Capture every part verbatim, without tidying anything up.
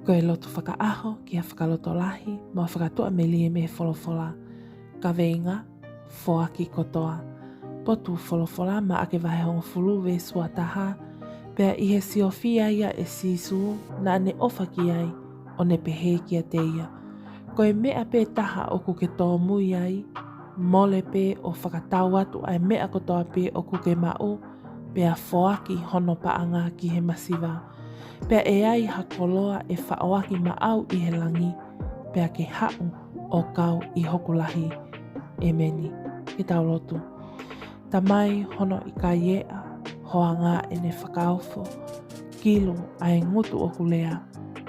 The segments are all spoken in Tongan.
Ko e lotu fakaʻaho ki ha fakalotolahi mo ha fakatuʻamelie mei he folofola. Kaveinga: Foaki kotoa. Potu folofola: Maʻake vahe hongofulu veesi uataha. Pea ʻi he siofia ia ʻe Sīsū, naʻa ne ʻofa ki ai, ʻo ne pehē kiate ia: Ko e meʻa pē taha ʻoku ke tōmui ai, mole pē ʻo fakatau atu ʻa e meʻa kotoa pē ʻoku ke maʻu, pea foaki hono paʻanga ki he masiva. Pea ʻe ai ha koloa ʻe faʻoaki maʻau ʻi he langi, pea ke haʻu ʻo kau ʻi hoku lahi. ʻEmeni. Ke tau lotu. Tamai, hono ʻikai eʻa ho anga ʻene fakaofo, kilu ʻa e ngutu ʻoku lea,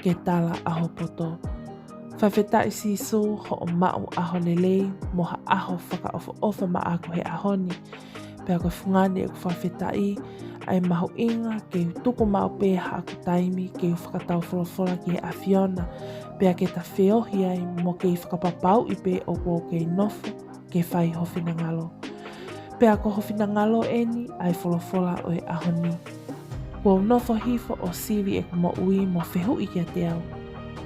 ke tala ʻa ho poto. Fakafetaʻi Sīsū hoʻo maʻu ʻaho lelei mo ha ʻaho fakaʻofoʻofa maʻaku he ʻaho ni. Pea ko e fungani ʻeku fakafetaʻi ʻa e mahuʻinga ke u tuku maʻu pē haʻaku taimi ke u fakatau folofola ki he ʻAfiona, pea ke ta feohi ai mo kei fakapapauʻi pē ʻoku ou kei nofo ke fai ho finangalo. Pea ko ho finangalo eni ʻa e folofola ʻo e ʻaho ni. Kuo u nofo hifo ʻo sivi ʻeku moʻui mo fehuʻi kiate au: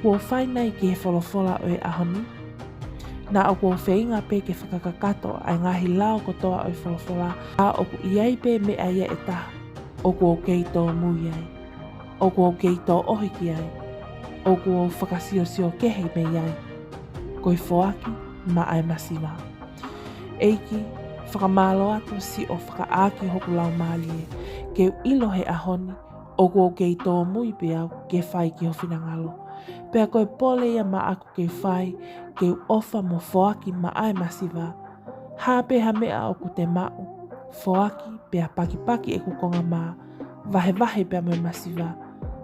Kuo u fai nai ki he folofola ʻo e ʻaho ni? Naʻa ʻoku ou feinga pē ke fakakakato ʻa e ngaahi lao kotoa ʻo e folofola, ka ʻoku ʻi ai pē meʻa ia ʻe taha ʻoku ou kei tōmui ai, ʻoku ou kei tōʻohi ki ai, ʻoku ou fakasiosio kehe mei ai. Ko e foaki maʻa e masiva. ʻEiki, fakamālō atu siʻo fakaʻaaki hoku laumālie ke u ʻilo he ʻaho ni ʻoku ou kei tōmui pē au ke fai ki ho finangalo. Pea ko e pole ia maʻaku ke fai, ke u ʻofa mo foaki maʻa e masiva. Hā pē ha meʻa ʻoku te maʻu, foaki pea pakipaki ʻeku konga mā, vahevahe pea mo e masiva.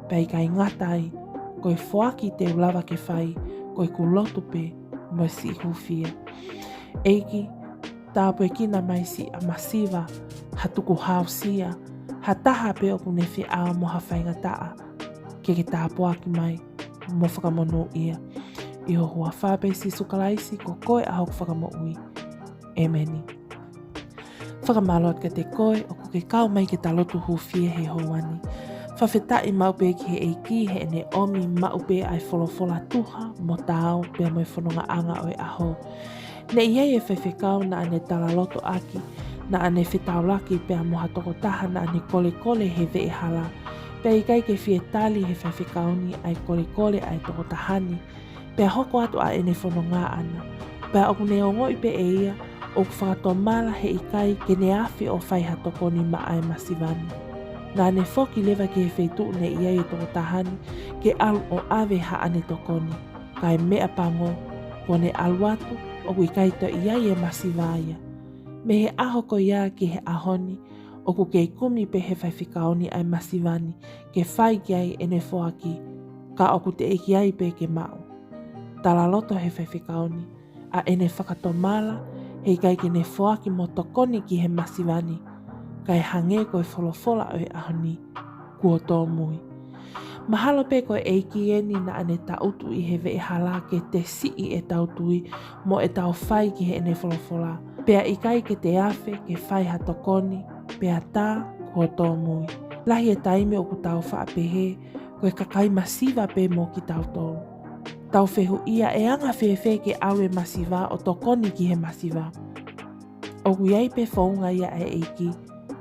Pea ʻikai ngata ai, ko e foaki te u lava ke fai, ko ʻeku lotu pē mo e siʻi hūfia. ʻEiki, tāpuekina mai siʻa masiva, ha tukuhausia, ha taha pē ʻoku ne feʻao mo ha faingataʻa, ke ke tāpuaki mai mo fakamonūʻia. ʻI ho huafa pē Sīsū Kalaisi, ko koe ʻa hoku Fakamoʻui. ʻEmeni. Fakamālō atu kiate koe ʻoku ke kau mai ke ta lotu hūfia he houa ni. Fakafetaʻi maʻu pē ki he ʻEiki heʻene ʻomi maʻu pē ʻa e folofola tuha mo taau pea mo e fonongaʻanga ʻo e ʻaho. Ne ʻi ai e faifekau naʻa ne talaloto ʻaki, naʻa ne fetaulaki pea mo ha tokotaha naʻa ne kolekole he veʻehala. Pea ʻikai ke fie tali he faifekau ni ʻa e kolekole ʻa e tokotaha ni, pea hoko atu ʻa ʻene fononga ʻana. Pea ʻoku ne ongoʻi pē ʻe ia ʻoku fakatomala he ʻikai ke ne afe ʻo fai ha tokoni maʻa e masiva ni. Naʻa ne foki leva ki he feituʻu ne ʻi ai e tokotaha ni ke ʻalu ʻo ʻave haʻane tokoni. Ka e meʻapango, kuo ne ʻalu atu ʻoku ʻikai toe ʻi ai e masiva ia. Mei he ʻaho ko ia ki he ʻaho ni, ʻoku kei kumi pē he faifekau ni ʻa e masiva ni ke fai ki ai ʻene foaki, ka ʻoku teʻeki ai pē ke maʻu. Talaloto he faifekau ni ʻa ʻene fakatomala, he ʻikai ke ne foaki mo tokoni ki he masiva ni, kae hangē ko e folofola ʻo e ʻaho ni, kuo tōmui. Mahalo pē ko e ʻEiki eni naʻa ne taʻutu ʻi he veʻehala ke tesiʻi ʻetau tui mo ʻetau fai ki heʻene folofola. Pea ʻikai ke te afe ke fai ha tokoni, pea tā kuo tōmui. Lahi e taimi ʻoku tau faʻa pehē ko e kakai masiva pē mo kitautolu. Tau fehuʻia ʻe anga fēfē ke ʻalu e masiva ʻo tokoni ki he masiva. ʻOku ʻi ai pē founga ia ʻa e ʻEiki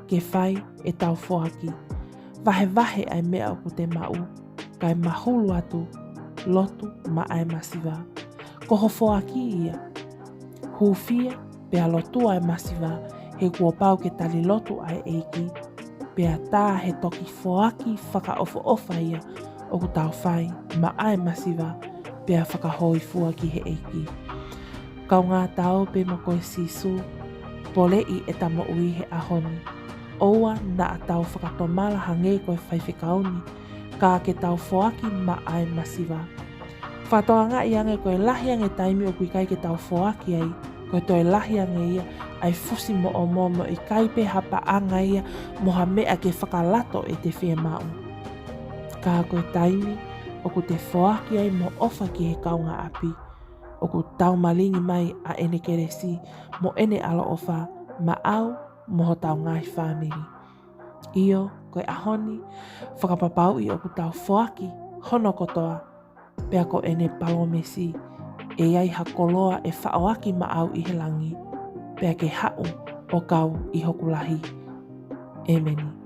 ke fai ʻetau foaki. Vahevahe ʻa e meʻa ʻoku te maʻu, kae mahulu atu, lotu maʻa e masiva. Ko ho foaki ia. Hūfia pea lotua e masiva, he kuo pau ke tali lotu ʻa e ʻEiki, pea tā he toki foaki fakaʻofoʻofa ia ʻoku tau fai maʻa e masiva, pea fakahōifua ki he ʻEiki. Kaungā Ta ō pē mo koe Sīsū, poleʻi ʻeta moʻui he ʻaho ni. ʻOua naʻa tau fakatomala hangē ko e faifekau ni, ka ke tau foaki maʻa e masiva. Fakatokangaʻi ange ko e lahi ange taimi ʻoku ʻikai ke tau foaki ai, ko e toe lahi ange ia ʻa e fusi moʻomo mo ʻikai pē ha paʻanga ia mo ha meʻa ke fakalato ʻete fiemaʻu. Ka ko e taimi ʻoku te foaki ai mo ʻofa ki he kaungāʻapi, ʻoku taumalingi mai ʻa ʻene kelesi mo ʻene ʻaloʻofa maʻau mo hotau ngaahi fāmili. ʻIo, ko e ʻaho ni, fakapapauʻi ʻoku tau foaki hono kotoa pea ko ʻene palōmesi, ʻe ʻi ai ha koloa ʻe faʻoaki maʻau ʻi he langi, pea ke haʻu ʻo kau ʻi hoku lahi. ʻĒmeni.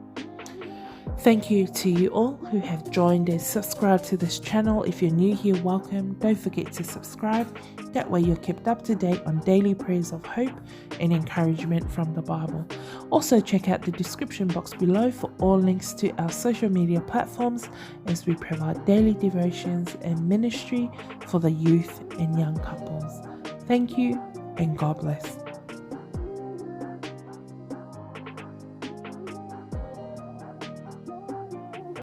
Thank you to you all who have joined and subscribed to this channel. If you're new here, welcome. Don't forget to subscribe. That way you're kept up to date on daily prayers of hope and encouragement from the Bible. Also, check out the description box below for all links to our social media platforms as we provide daily devotions and ministry for the youth and young couples. Thank you and God bless.